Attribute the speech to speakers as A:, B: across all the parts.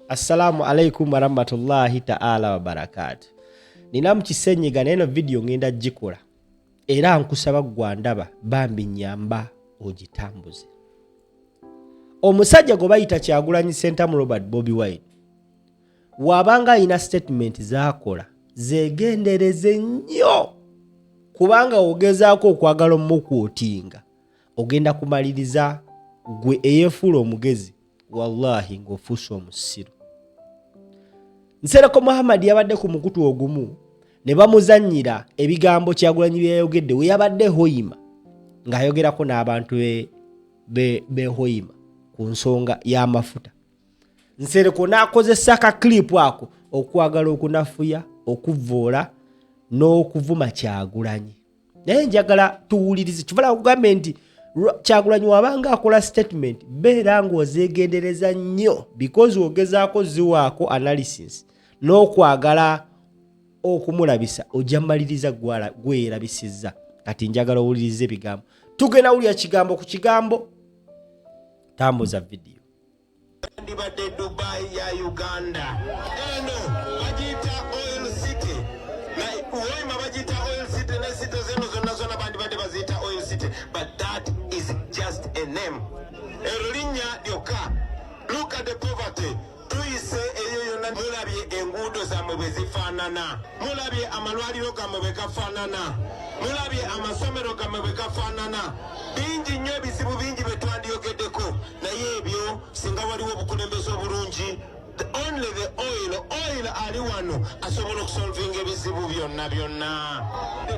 A: Assalamu alaikum warahmatullahi taala wabarakatu. Nina mu kisenyiga naye eno vidiyo ngenda gikola era nkusaba gwandaba bambi nyamba ogitambuze. Omusajja gwe bayita Kyagulanyi Ssentamu Robert Bobi Wine wabanga alina statement zakola zegendereze nnyo kubanga ogezaako okwagala omukwotinga ogenda kumaliriza gwe eyefuula omugezi wallahi ng'ofuuse omusiru. Nsereko Muhammad yabadde ku mukutu ogumu ne bamuzannyira ebigambo Kyagulanyi bye yayogedde we yabadde Hoima ng'ayogerako n'abantu be Hoima ku nsonga y'amafuta. Nsereko n'akozesa ka clip ako okwagala okunafuya, okuvvoola n'okuvuma Kyagulanyi. Naye njagala tuwulirize kivala kugambe nti Kyagulanyi wabanga akola statement beera ng'ozeegendereza nnyo because ogezaako ziwaako analysis n'okwagala okumulabisa ojja maliriza gweyerabisizza. Kati njagala owulirize ebigambo, tugenda wulira kigambo ku kigambo. Tambuza vidiyo.
B: Ndibadde Dubai ya Uganda. Eno bagiyita Oil City. Hoima bagiyita Oil City ne city zino zonna zonna bandibadde baziyita Oil City, but that is just a name. Eryo linnya lyokka. Look at the poverty. Tuyise eyo yonna, mulabye enguudo zammwe bwe zifaanana, mulabye amalwaliro gammwe bwe gafaanana, mulabye amasomero gammwe bwe gafaanana. Bingi nnyo ebizibu bingi bye twandiyogeddeko, naye ebyo singa waliwo obukulembeze obulungi, only the oil ali wano asobola okusolvinga ebizibu byonna byonna.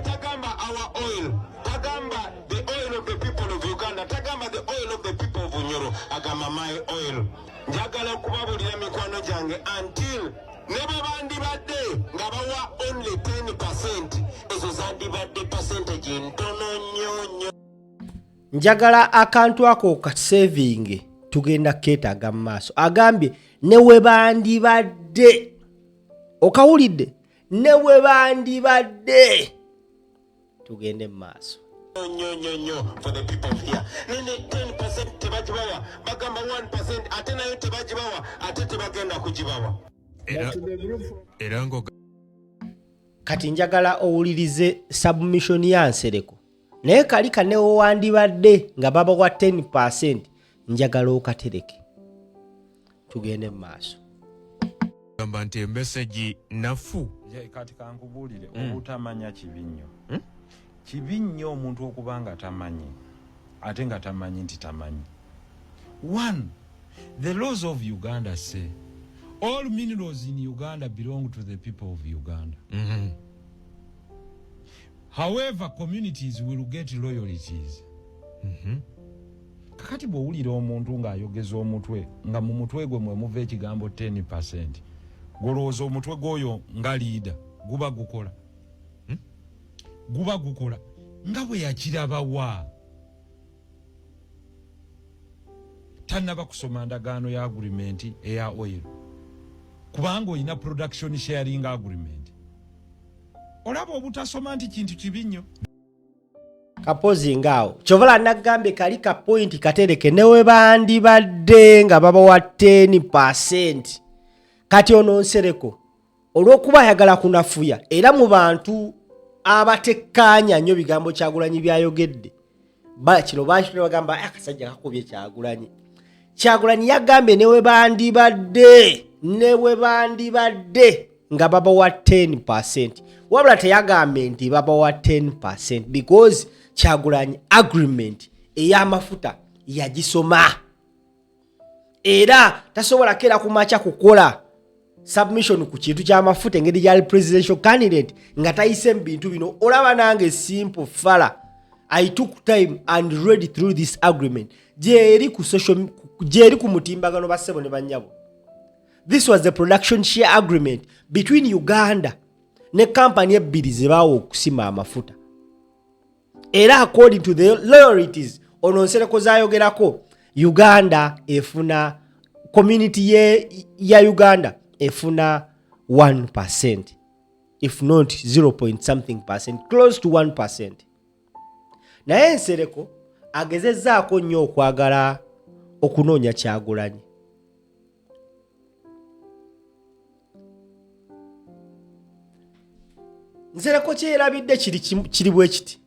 B: Tagamba our oil, tagamba the oil of the people of Uganda, tagamba the oil of the people of Bunyoro, agamba my oil. Njagala okubabulira mikwano gyange, until ne bwe bandibadde nga bawa only 10%, ezo zandibadde percentage ntono nnyo nnyo.
A: Njagala akantu ako kasevinge, tugenda keetaaga mu maaso. Agambye ne we bandibadde, okawulidde, ne we bandibadde, tugende mu maaso.
B: Nnyo nnyo nnyo for the people of here. Nene 10% tebagibawa, bagamba 1% ate nayo tebagibawa, ate tebagenda kugibawa.
C: Era ngo
A: Kati njagala owulirize submission ya Nsereko, naye kali kanewo wandibadde nga babawa 10%, njagala okatereke tugende mu maaso.
C: Gamba nti emessage nafu.
D: Kati kankubuulire, obutamanya kibi nnyo, kibi nnyo omuntu okuba nga tamanyi ate nga tamanyi nti tamanyi. One, the laws of Uganda say all minerals in Uganda belong to the people of Uganda. However, communities will get royalties. Kakati bw'owulira omuntu ng'ayogeza omutwe nga mu mutwe gwe mwe muva ekigambo 10%, golowooza omutwe gw'oyo nga leader guba gukola, Guba gukola nga bwe yakirabawa tannaba kusoma ndagaano ya agreement eya oil, kubanga olina production sharing agreement. Olaba obutasoma nti kintu kibi nnyo.
A: Kapozi ngaawo kyovala nagambye kali ka point katereke ne we bandibadde nga babawa 10%. Kati ono Nsereko olw'okuba ayagala kunafuya era mu bantu abatekkaanya nnyo bigambo Kyagulanyi byayogedde, kino bakino bagamba, ah, akasajja kakubye Kyagulanyi. Kyagulanyi yagambye ne we bandibadde nga babawa 10%, wabula teyagambye nti babawa 10% because Kyagulanyi agreement ey'amafuta yagisoma era tasobola keera ku makya kukola submission ku kintu ky'amafuta engeri gyali presidential candidate nga tayise mu bintu bino. Olaba nange simple fala, I took time and read through this agreement gyeri ku social, gyeri ku mutimbagano. Bassebo ne bannyabo, this was the production share agreement between Uganda ne kampani ebbiri ze baawa okusima amafuta, era according to the royalties ono Nsereko zayogerako, Uganda efuna, community ya Uganda efuna 1%, if not 0 point something percent, close to 1%. Naye Nsereko agezezzaako nnyo okwagala okunoonya Kyagulanyi. Nsereko kyeyerabidde kiri bwe kiti.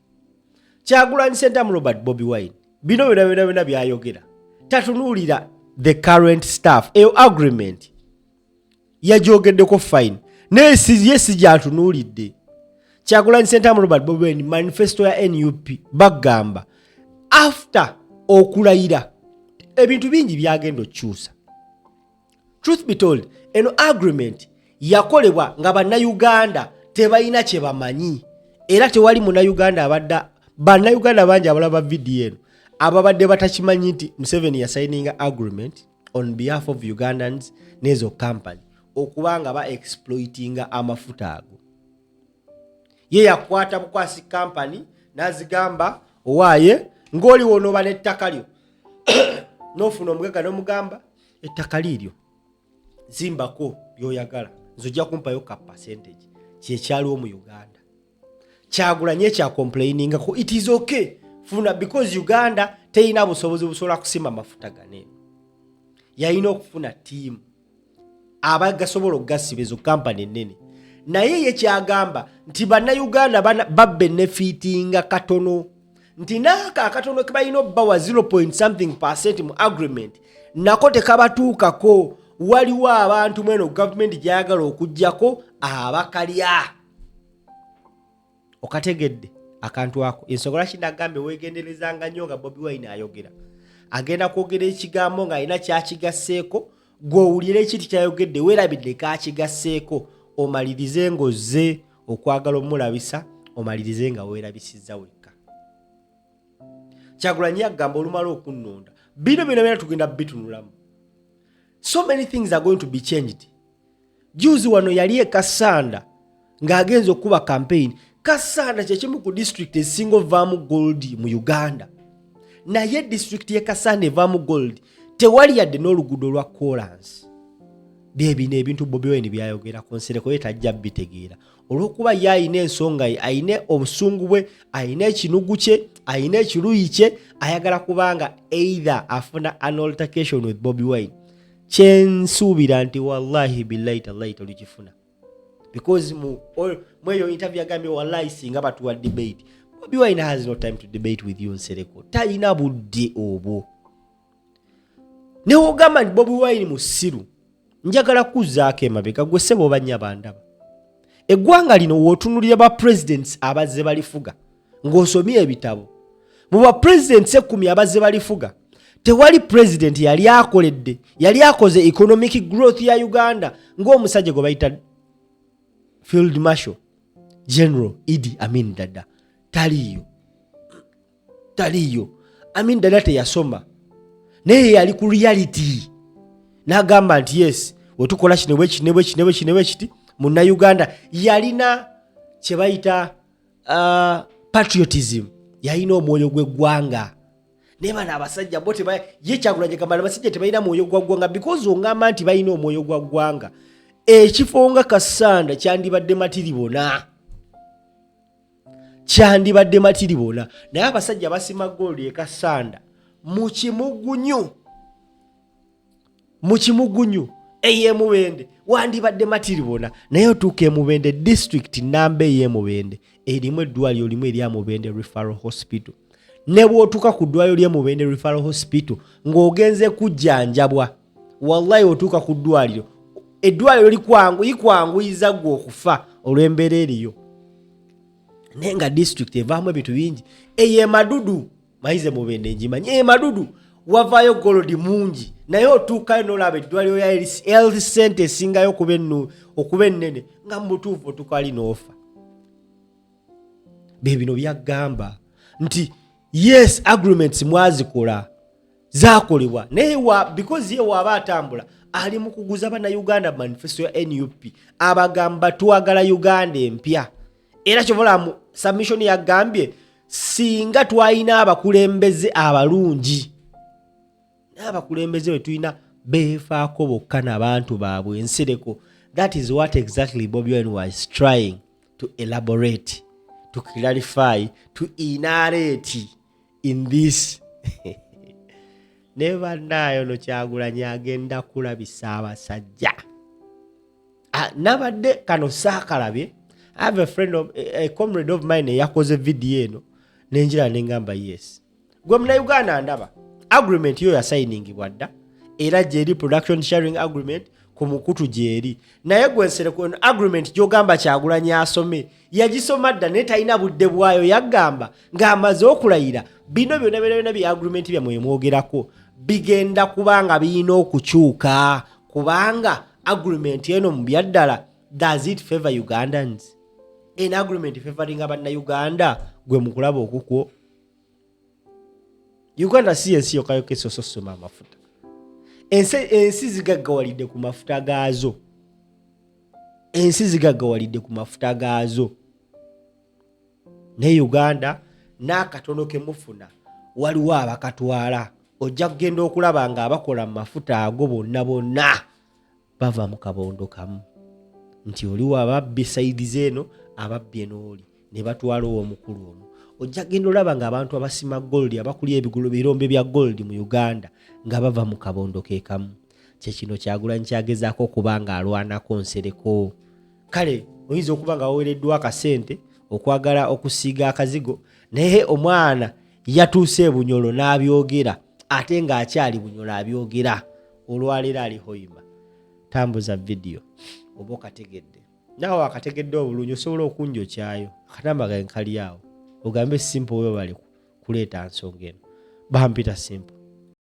A: Kyagulanyi Ssentamu Robert Bobi Wine bino byona byona byona byayogera tatunuulira the current staff. Eyo agreement yagyogeddeko fine, naye ye si gyatunuulidde. Kyagulanyi Ssentamu Robert Bobi Wine manifesto ya NUP bagamba after okulayira ebintu bingi byagenda okukyusa. Truth be told, eno agreement yakolebwa nga bannayuganda tebalina kye bamanyi, era tewali munnayuganda abadde, bannayuganda bangi abalaba vidiyo eno ababadde batakimanyi nti Museveni yasayininga agreement on behalf of Ugandans n'ezo company okuba nga ba exploitinga amafuta ago. Ye yakwata bukwasi company n'azigamba, owaaye ng'oli wonooba n'ettaka lyo n'ofuna omugagga n'omugamba ettaka liiryo, zimbako byoyagala, nze ojja kumpayo ka percentage. Kyekyaliwo mu Uganda. Kyagulanyi ekyakomplainingako, it is okay, funa, because Uganda terina busobozi busobola kusima mafuta ganeeno. Yalina okufuna tiimu abagasobola okugasiba, ezo kampani ennene. Naye ye kyagamba nti bannayuganda babenefitinga katono, nti naako akatono ke balina obbawa 0 something percent mu agreement nako tekabatuukako. Waliwo abantu mweno gavumenti gyayagala okugjako abakalya. Okategedde akantu ako? Ensonga lwaki nagambye weegenderezanga nnyo nga Bobi Wine ayogera, agenda kwogera ekigambo ng'alina kyakigasseeko, gw'owulira ekiti kyayogedde weerabidde kakigasseeko, omalirize ng'ozze okwagala omulabisa, omalirize nga weerabisizza wekka. Kyagulanyi yagamba olumala okunnonda bino byona byona tugenda bitunulamu. So many things are going to be changed. Juzi wano yali e Kassanda ng'agenza okukuba campaign. Kassanda kyekimu ku district ezisinga ovaamu gold mu Uganda, naye district ye Kassanda evaamu gold tewali yadde n'oluguudo lwa kolansi. Byebino ebintu Bobi Wine byayogerako. Nsereko ye tajja bitegeera olw'okuba ye ayina ensonga ye, ayina obusungu bwe, ayina ekinugu kye, ayina ekiruyi kye, ayagala kubanga either afuna an altercation with Bobi Wine, kyensuubira nti wallahi billahi tallahi tolikifuna, because mu eyo interview yagambye wallahi singa batuwa debate. Bobi Wine has no time to debate with you. Nsereko talina budde obwo. Newogamba nti Bobi Wine musiru, njagala kuzzaako emabega. Gwe ssebo oba nnyaba ndaba eggwanga lino, wootunulira ba presidents abazze balifuga ng'osomye ebitabo, mu ba presidents 10 abazze balifuga tewali president yali akoledde, yali akoze economic growth ya Uganda ng'omusajja gwe bayita Field Marshal General Idi Amin Dada. Taliiyo, taliiyo. Amin Dada teyasoma, naye yali ku reality n'agamba nti yes, wetukola kino bwekiti nebwekiti nebwekiti nebwekiti. Munnayuganda yalina kye bayita patriotism, yalina omwoyo gw'eggwanga. Naye bano abasajja bo ye Kyagulanyi gamba abasajja tebalina mwoyo gwa ggwanga, because ongamba nti balina omwoyo gwa ggwanga, ekifo nga Kassanda kyandibadde matiribona, kyandibadde matiribona, naye abasajja basima gold e Kassanda mu kimugunyu, mu kimugunyu. Ey'emubende wandibadde matiribona, naye otuuka emubende, district namba ey'emubende erimu eddwaliro limu erya Mubende Referral Hospital. Ne bw'otuuka ku ddwaliro ly'emubende Referral Hospital ng'ogenze kujjanjabwa, wallahi otuuka ku ddwaliro, eddwaliro likwanguyiza gwe okufa olw'embeera eriyo. Naye nga district evaamu ebintu bingi. Eyo emadudu mayize mubende ngimanyi, emadudu wavaayo gold mungi, naye otuukayo nolaba eddwaliro lya health center esingayo okuba ennene, nga mu butuufu otuuka ali n'ofa. Bye bino byagamba nti yes, agreements mwazikola, zakolebwa, naye because ye waaba atambula ali mu kuguza bannayuganda manifesto ya NUP, abagamba twagala Uganda empya. Era kyovola mu submission yagambye singa twalina abakulembeze abalungi, naye abakulembeze bwe tulina beefaako bokka n'abantu baabwe. Nsereko, that is what exactly Bobi Wine was trying to elaborate, to clarify, to inarrate in this. Ne bannaayo no Kyagulanyi agenda kulabisa abasajja. Nabadde kano saakalabye I have a friend of, a comrade of mine eyakoze vidiyo eno nenjira nengamba yes gwe munauganda ndaba agreement yo yasayiningibwa dda era gyeri production sharing agreement ku mukutu gyeri naye gwe nsereko eno agreement gyogamba kyagulanyi asome yagisoma dda naye talina budde bwayo yagamba ng'amaze okulayira bino byonna byonna byonna bi agreement byammwe mwogerako bigenda kuba nga birina okukyuka kubanga agreement eno mu byaddala does it favor ugandans en agreement favoringa bannayuganda gwe mukulaba okukwo uganda si yensi yokayoka esososoma amafuta ensi zigaggawalidde ku mafuta gaazo ensi zigaggawalidde ku mafuta gaazo naye uganda n'akatono kemufuna waliwo abakatwala ojja kugenda okulaba nga abakola mu mafuta ago bonna bonna bava mu kabondo kamu nti oliwo ababbi saidi zeeno ababbi enooli ne batwala ow'omukulu omu ojja genda olaba nga abantu abasima gold abakulya ebigulu birombe bya gold mu uganda nga bava mu kabondo ke kamu kyekino kyagulanyi kyagezaako okuba nga alwanako nsereko kale oyinza okuba nga wawereddwa akasente okwagala okusiiga akazigo naye omwana yatuuse ebunyolo n'abyogera ate ng'akyali bunyolo abyogera olwaleero ali hoima tambuza vidiyo oba okategedde naawe akategedde obulungi osobola okunjokyayo akatamba gange kali awo ogambe simple webale kuleeta nsonga eno bampita simple.